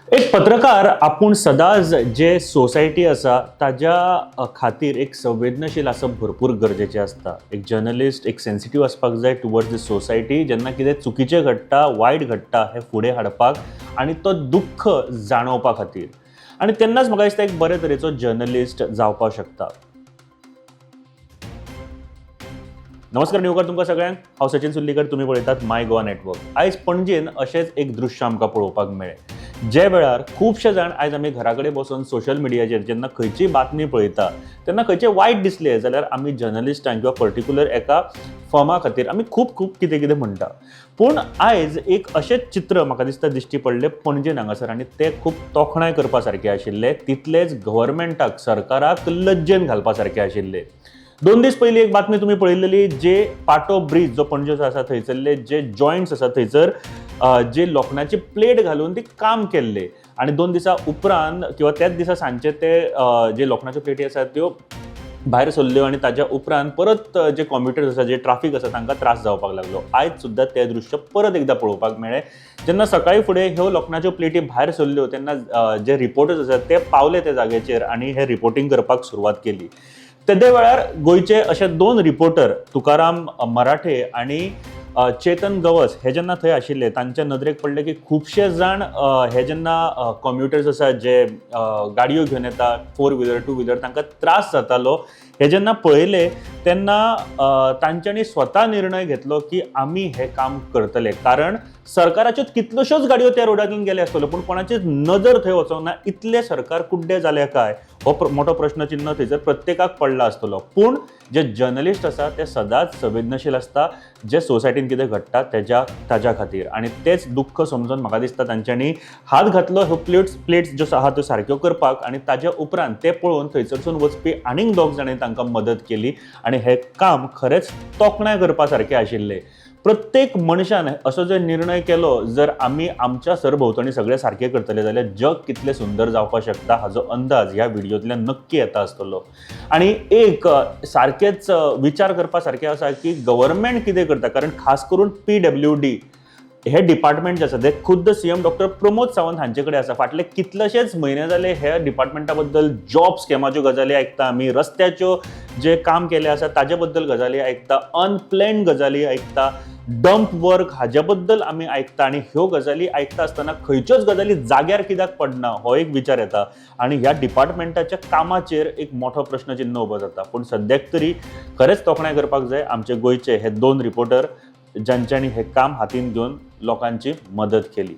एक पत्रकार आपूण सदांच जे सोसायटी आसा ताज्या खातीर एक संवेदनशील आसप भरपूर गरजेचें आसता. एक जर्नलिस्ट एक सेन्सिटीव आसपाक जाय टुवर्ड्स the society. जेन्ना कितें चुकीचें घडटा, वायट घडटा, हें फुडें हाडपाक आनी तो दुख्ख जाणोवपा खातीर, आनी तेन्नाच म्हाका दिसता एक बरे तरेचो जर्नलिस्ट जावपाक शकता. नमस्कार नेवकर तुमकां सगळ्यांक, हांव सचिन सुर्लीकर, तुमी पळयतात माय गोवा नेटवर्क. आयज पणजेन अशेंच एक दृश्य आमकां पळोवपाक मेळ्ळें, जे वेळार खुबशे जाण आयज आमी घरा कडेन बसून सोशल मिडियाचेर जेन्ना खंयचीय बातमी पळयता तेन्ना खंयचें वायट दिसलें जाल्यार आमी जर्नलिस्टांक किंवा पर्टिक्युलर एका फॉर्मा खातीर आमी खूब खूब कितें कितें म्हणटा. पूण आयज एक अशेंच चित्र म्हाका दिसता दिश्टी पडलें पणजेन हांगासर, आनी तें खूब तोखणाय करपा सारकें आशिल्लें, तितलेंच गव्हर्मेंटाक, सरकाराक लज्जेन घालपा सारकें आशिल्लें. 2 दीस पयलीं एक बातमी तुमी पळयलेली, जे पाटो ब्रीज जो पणजेचो आसा थंयसरले जे जॉयंट्स आसा थंयसर जे लोखणाची प्लेट घालून ती काम केल्ले, आनी 2 दिसां उपरांत किंवा त्याच दिसा सांजचे ते जे लोखणाच्यो प्लेटी आसा त्यो भायर सरल्यो आनी ताज्या उपरांत परत जे कॉम्प्युटर्स आसा, जे ट्राफीक आसा तांकां त्रास जावपाक लागलो. आयज सुद्दां तें दृश्य परत एकदां पळोवपाक मेळ्ळें. जेन्ना सकाळीं फुडें ह्यो लोखणाच्यो प्लेटी भायर सरल्यो तेन्ना जे रिपोर्टर्स आसात ते पावले त्या जाग्याचेर आनी हे रिपोर्टींग करपाक सुरवात केली. तेदे वेळार गोंयचे अशे 2 रिपोर्टर तुकाराम मराठे आनी चेतन गवस हे जेन्ना थंय आशिल्ले तांच्या नदरेक पडले की खुबशे जाण हे जेन्ना कॉम्युटर्स आसा जे गाडयो घेवन येता, 4 व्हिलर 2 व्हिलर, तांकां त्रास जातालो. हे जेन्ना पळयले तेन्ना तांच्यांनी स्वता निर्णय घेतलो की आमी हें काम करतले, कारण सरकाराच्यो कितल्योश्योच गाडयो त्या रोडांतल्यान गेले आसतल्यो पूण कोणाचीच नदर थंय वचोंक ना. इतले सरकार कुड्डे जाले काय हो मोठो प्रश्नचिन्ह थंयसर प्रत्येकाक पडला आसतलो. पूण जे जर्नलिस्ट आसा ते सदांच संवेदनशील आसता जे सोसायटीन कितें घडटा ताज्या खातीर, आनी तेच दुख्ख समजून म्हाका दिसता तांच्यांनी हात घातलो ह्यो प्लेट्स ज्यो आहा त्यो सारक्यो करपाक, आनी ताज्या उपरांत ते पळोवन थंयसरसून वचपी आनीक 2 जाणांनी तांकां मदत केली आनी हें काम खरेंच तोखणाय करपा सारकें आशिल्लें. प्रत्येक मनशान असो जर निर्णय केलो, जर आमी आमच्या सरभोंवतणी सगळें सारकें करतले जाल्यार जग कितलें सुंदर जावपाक शकता हाजो अंदाज ह्या व्हिडियोंतल्यान नक्की येता आसतलो. आनी एक सारकेंच विचार करपा सारकें आसा की गव्हर्मेंट कितें करता, कारण खास करून PWD हे डिपार्टमेंट जे आसा ते खुद्द CM doctor Pramod Sawant हांचे कडेन आसा. फाटले कितलेशेच म्हयने जाले हे डिपार्टमेंटा बद्दल जॉब स्कॅमाच्यो गजाली आयकता आमी, रस्त्याच्यो जे काम केले आसा ताजे बद्दल गजाली आयकता, अनप्लॅन्ड गजाली आयकता, डंप वर्क हाजे बद्दल आमी आयकता, आनी ह्यो गजाली आयकता आसतना खंयच्योच गजाली जाग्यार कित्याक पडना हो एक विचार येता आनी ह्या डिपार्टमेंटाच्या कामाचेर एक मोठो प्रश्नचिन्ह उबो जाता. पूण सद्याक तरी खरेंच तोखणाय करपाक जाय आमचे गोंयचे हे 2 रिपोर्टर ज्यांच्यांनी हें काम हातीन घेवन लोकांची मदत केली.